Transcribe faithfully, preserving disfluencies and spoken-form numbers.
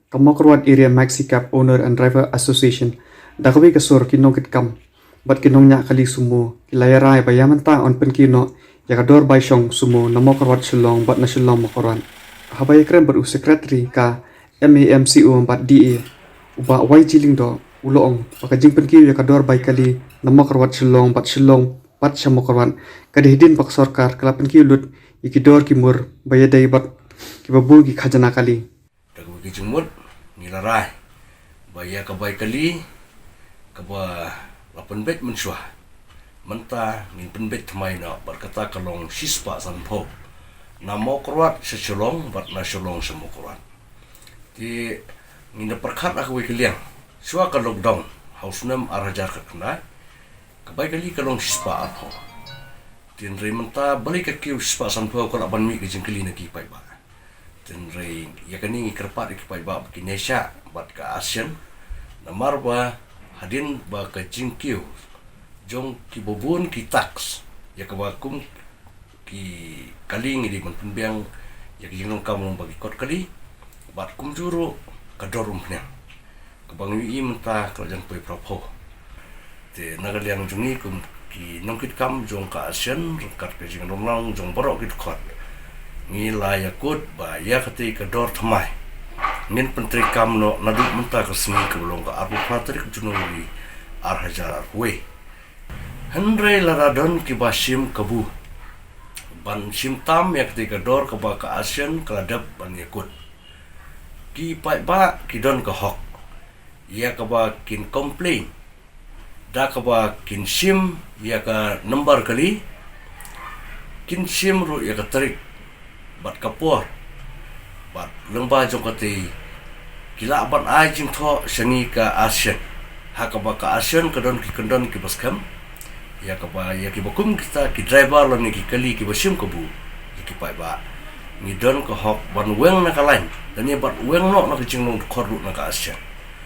Ka Mawkyrwat Area Maxi Cab Owner and Driver Association da kawei ka sur ki nongkitkam bad ki nongñiah kali sumo ki la ïarai ba ïa mynta yn pynkiew noh ïa ka dor bai shong sumo na Mawkyrwat Shillong bad na Shillong Mawkyrwat. Haba ïakren bad u Secretary ka M A M C O bad D A, u Bah Y G Lyngdoh, u la ong ba ka jingpynkiew ïa ka dor bai kali na Mawkyrwat Shillong bad Shillong bad sha Mawkyrwat ka dei hadien ba ka sorkar ka la pynkiew lut ïa ki dor ki mur ba ïadei bad kiba bun ki khajana kali. Da kawei ka jingmut ngi la rai ba ïa ka bai kali kaba la pynbeit mynshuwa, mynta ngin pynbeit thymmai noh bad kata ka long shispah sanphew na Mawkyrwat sha Shillong bad na Shillong sha Mawkyrwat. Te ngin da pyrkhat ha kawei ka liang, shuwa ka lockdown ha u snem ar hajar khatkhyndai, ka bai kali ka long shispah arphew. Te hynrei mynta balei ka kiew shispah sanphew, ka lah ban mih ka jingkylli na ki paidbah. Te hynrei ïa kane ngi kyrpad ïa ki paidbah ba kin ïaishah bad ka ASEAN, namar ba hadien ba ka jingkiew jong kiba bun ki tax ïa kaba kum ki kali ngi dei ban pynbiang ïa ki jingdonkam ba ki kot kali, bad kumjuh ruh ka dor umphniang kaba ngi ïohi mynta ka la jan poi phraphew. Te na ka liang jong ngi kum ki nongkitkam jong ka ASEAN ryngkat ka jingïalam lang jong baroh ki dkhot, ngi la ïakut ba ïa katei ka dor thymmai ngin pyntreikam noh naduh mynta ka sngi kaba long ka arphew phra tarik January ar hajar arphew wei. Hynrei lada don kiba shim kabu ban shim tam ïa katei ka dor kaba ka ASEAN ka la dep ban ïakut, ki paidbah ki don ka hok ïa kaba kin complain da kaba kin shim ïa ka number kali, kin shim ruh ïa ka tarik bad ka por, bad lyngba jong katei ki lah ban ai jingthoh sha ngi ka ASEAN, ha kaba ka ASEAN ka don ki kyndon kiba skhem ïa kaba ïa kiba kum kita ki driver lane ki kali kiba shim kabu ïa ki paidbah. Ngi don ka hok ban weng na ka lain lane ban weng noh na ka jinglong dkhot ruh na ka ASEAN.